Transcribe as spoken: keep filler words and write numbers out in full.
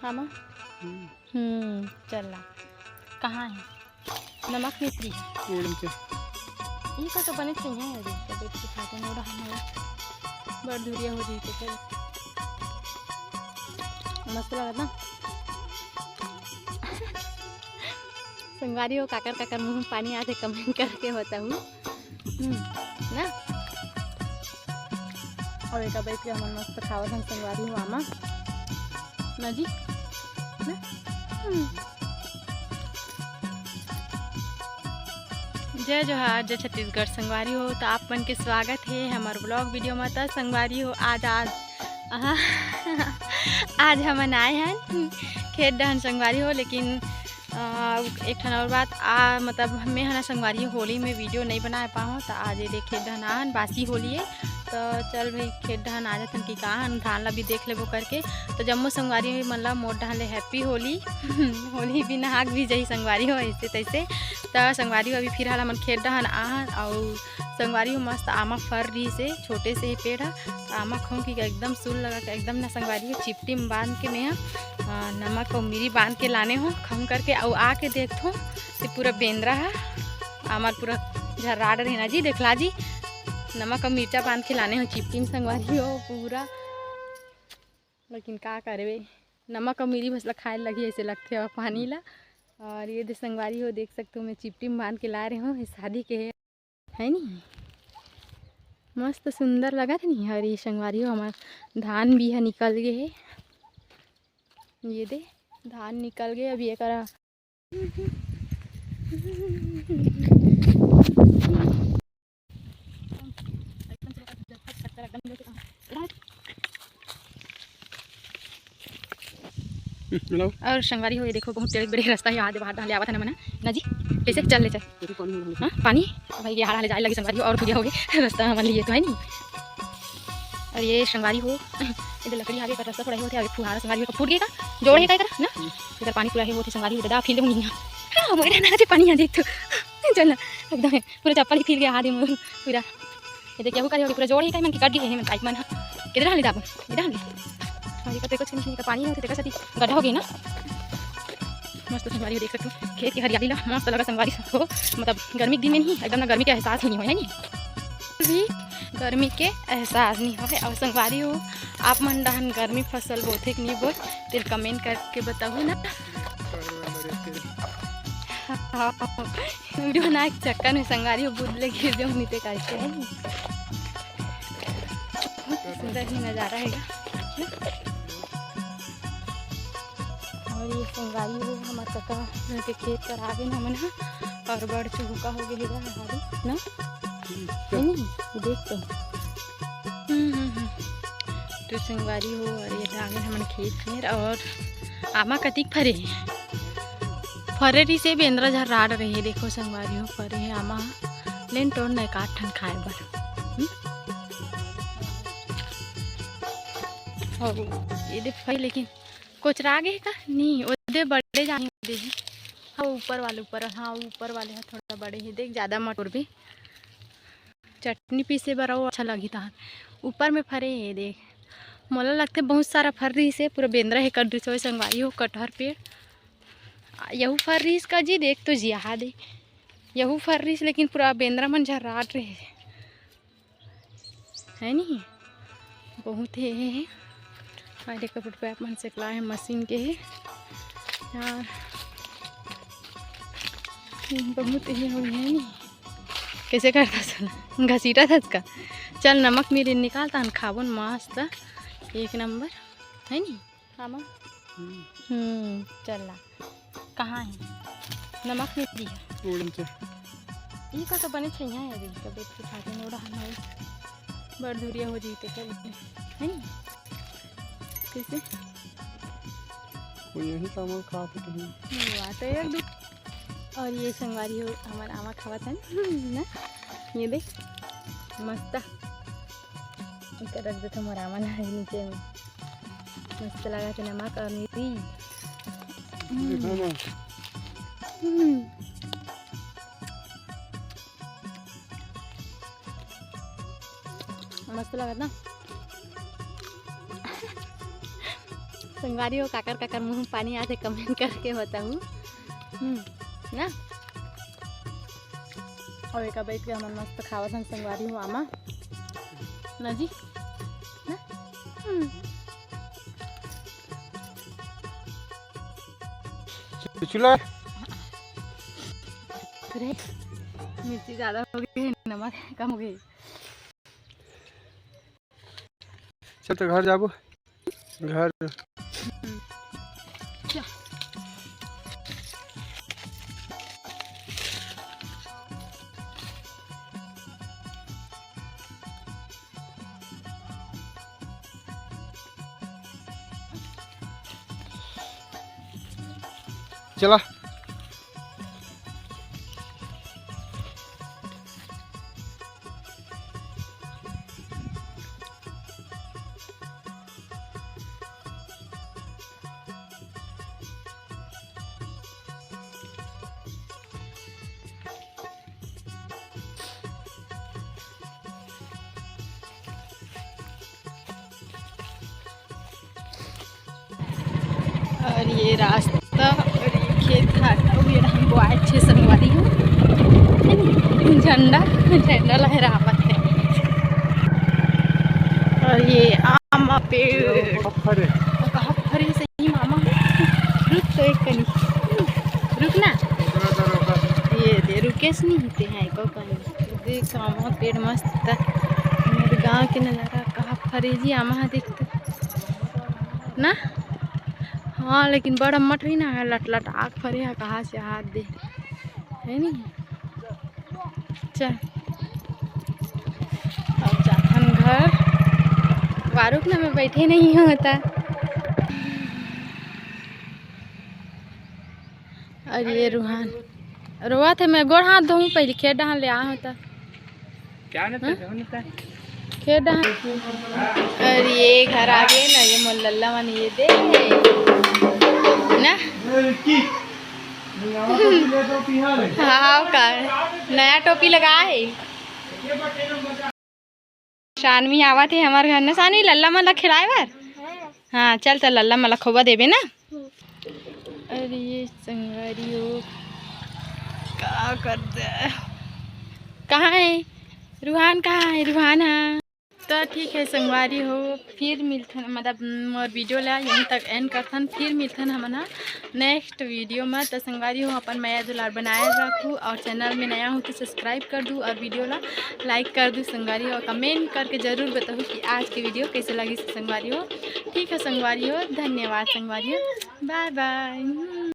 हाँ माँ। हम्म। हम्म, चल ला। कहाँ है? नमक मिर्ची। ओढ़ के। ये का तो बने चाहिए है रे, तो बैठ के खाते हैं, ओढ़ा हमारा। बड़ धुरिया हो जाई तो चल। मस्त लगत ना? संगवारी हो, काकर काकर मुँह में पानी आथे, comment करके बताहू। हम्म, ना? और एक बैठ के हमन मस्त खावत हन संगवारी हो आमा। ना जी? ना? हम्म। जय जोहार, जय छत्तीसगढ़ संगवारी हो। तो आप मन के स्वागत है हमार vlog video में। तो संगवारी हो, आज, आज, आहा, आज हमन आए हन खेत डहन संगवारी हो, लेकिन अ, एक ठन और बात, आ, मतलब, मैं ह ना संगवारी होली में video नहीं बनाए पाहूँ, तो आज ये देख खेत डहन आन, बासी होली है, तो चल भाई खेत डहन आ जाथन कि का हन, धान ला भी देख लेबो करके। तो जम्मो संगवारी मन ला मोर डहन ले happy होली। होली भी नहाक भी जही संगवारी हो ऐसे तैसे। तो संगवारी हो अभी फिलहाल हमन खेत डहन आहन, और संगवारी हो मस्त आमा फर रही से, छोटे से ही पेड़ ह, तो आमा खाऊं कि एकदम सुल लगा के एकदम ना संगवारी हो चिपटी में बांध के मैं ह अ, नमक अउ मिरी बांध के लाने हो खम करके, अउ आके देखथो ते पूरा बेंदरा ह, हमर पूरा झर्राट रहे ना जी, देखला जी, नमक अउ मिर्चा बांध के लाने हो चिपटी में संगवारी हो पूरा। लेकिन का करबे, नमक अउ मिरी बस ला खाए लगी, ऐसे लगथे अब पानी ला। और ये दे संगवारी हो, देख सकते हो, मैं चिपटी में बांध के ला रहे हो, ये शादी के है। है नी, मस्त सुंदर लगत हे नी। और ये संगवारी हो, हमार धान भी ह निकल गए हे। ये दे, धान निकल गए, अभी एकरा मिलाओ। और संगवारी हो, ये देखो, बहुत टेढ़े बेढ़े रास्ता है, यहाँ दे बाहर डाले आवत है ना मना ना जी, कैसे चल ले चल। हाँ, पानी भाई, ये हाल हाल जाए लगे संगवारी हो, और पूजा हो गए रास्ता हमारे लिए तो है नहीं। और ये संगवारी हो, इधर लकड़ी आगे का रास्ता थोड़ा ही होते, आगे फुहारा संगवारी हो, फूट गए का जोड़ है का इधर ना, इधर पानी पूरा है होते संगवारी हो, दादा फील दूंगी ना। हाँ, मेरे ना जे पानी आ देख तो चल ना, एकदम है, पूरा चप्पल ही फील गया हाथ में पूरा। ये देखिए, वो करे होगी, पूरा जोड़ ही का मन की कट गई है, मन पाइप मन। किधर हाले दाबो? इधर हाले। और ये कते कुछ नहीं, का पानी है, तो देखा सती गड्ढा हो गई ना। मस्त संगवारी हो, देख सकते हो, खेत की हरियाली ला मस्त लगा संगवारी हो। मतलब, गर्मी के दिन में नहीं, एकदम ना गर्मी के एहसास ही नहीं हो, है नहीं? भी गर्मी के एहसास नहीं हो। और संगवारी हो, आप मन डहन गर्मी फसल बोथे कि नहीं बोए, तेल comment करके बताओ ना। हाँ, video बनाए के चक्कर में संगवारी हो, बुदले गिर जाऊँ, नहीं तो कैसे है। बहुत सुंदर ही नज़ारा हैगा। और ये संगवारी हो, हमार कका के खेत कर आगे ना हमन ह, और बड़ चुहुका हो गए हेगा हमारी ना। है नी? ये देख तो। हम्म, हम्म, हम्म। तो संगवारी हो, और ये आगे हमन खेत में, और आमा कतिक फरे हे? फरे रहिसे, बेंदरा झर्राट रहे। देखो संगवारी हो, फरे हे आमा, लेन टोर न एकाध ठन खाए बर। हम्म? और ये दे फरे, लेकिन कोचरा गे हे का? नहीं, ओदे बड़े जाने दे हे। हाँ, ऊपर वाले, ऊपर, हाँ, ऊपर वाले ह थोड़ा बड़े हे। देख, ज़्यादा मत टोरबे। चटनी पीसे बर अउ अच्छा लगही तहान। ऊपर में फरे हे, देख। मोला लगथे बहुत सारा फर रहिसे, पूरा बेंदरा हे, कर रहिसे, संगवारी हो, कटहर पेड़। आ, यहू फर रहिस का जी, देख तो जिया, हा दे। यहू फर रहिस, लेकिन पूरा बेंदरा मन झर्राट रहे। है नी? बहुत हे, हे, हे। अरे, कपड़े पैप मन सेकला हे, मशीन के हे। यार, बहुत हे, हो, है नी? कैसे करता सुन? घसीटा था इसका। चल, नमक मिरी निकाल, तहन खाबो न मस्त, एक नंबर, है नी? हाँ, माँ? हम्म। हम्म, चल ला। कहाँ है? नमक मिरी है। ओढ़ के। ई का तो बने छैया है रे, तो बैठ के खाते हैं, ओढ़ा हमारे। बड़ धुरिया हो जइते, चल, है नी? कैसे? वो यही सामान खाते कहीं। नहीं, बात है एक दो। और ये संगवारी हो, हमार आमा खावत हन ना, ये देख, मस्त। इधर रख देते मोर आमा ला नीचे में। मस्त लगा थे नमक और मिरी। देखो ना। हम्म। मस्त लगत ना। संगवारी हो, काकर काकर मुंह में पानी आथे, comment करके बताहू। हम्म, ना? अउ एका बैठ के हमन मस्त खावत हन संगवारी हो आमा। ना जी? ना? हम्म। चुचुला। अरे, मिर्ची ज्यादा हो गई, नमक कम हो गई। चल तो घर जाबो, घर। चला। और ये रास्ता और ये खेत खार, अउ ये हमको अच्छे संगवारी हो, झंडा, झंडा लहरावत है। और ये आम पेड़, कहाँ फरे सही मामा, रुक तो एक कनी, रुक ना, ये दे रुकेश नहीं होते हैं को कहीं। देख, आमा पेड़ मस्त, हमर गांव के नजारा। कहाँ फरे जी आमा ह, देख तो ना। हाँ, लेकिन बड़ अम्मट रही ना, लट लट आग फरे ह, कहाँ से हाथ दे, है नी? चल, अब जाथन घर। वारुक ना मैं बैठे नहीं होता। और ये रुहान रोवत हे, मैं गोड़ हाथ धोऊं, पहले खेत डहान ले आ होता। क्या ना हाँ? तो होता। खेत डहान। और ये घर आ गए ना, ये मोर लल्ला मन, ये दे ना। हाँ, का नया टोपी लगा है। सानवी आवत हे हमर घर न, सानवी, लल्ला मन ला खिलाए बर। हाँ, चल त लल्ला मन ला खोवा देबे ना। अरे ये संगवारी हो, का करते? कहाँ है रुहान? कहाँ है रुहान? हाँ, तो ठीक है संगवारी हो, फिर मिलथन, मतलब मोर वीडियो ला यहीं तक एंड करथन, फिर मिलथन हमन हा नेक्स्ट वीडियो में। तो संगवारी हो, अपन मया दुलार बनाए रखू और चैनल में नया हो तो सब्सक्राइब कर दू और वीडियो ला लाइक कर दू संगवारी हो। कमेंट करके जरूर बताहू कि आज के वीडियो कैसे लगी संगवारी हो। ठीक है संगवारी हो, धन्यवाद संगवारी हो, बाय बाय।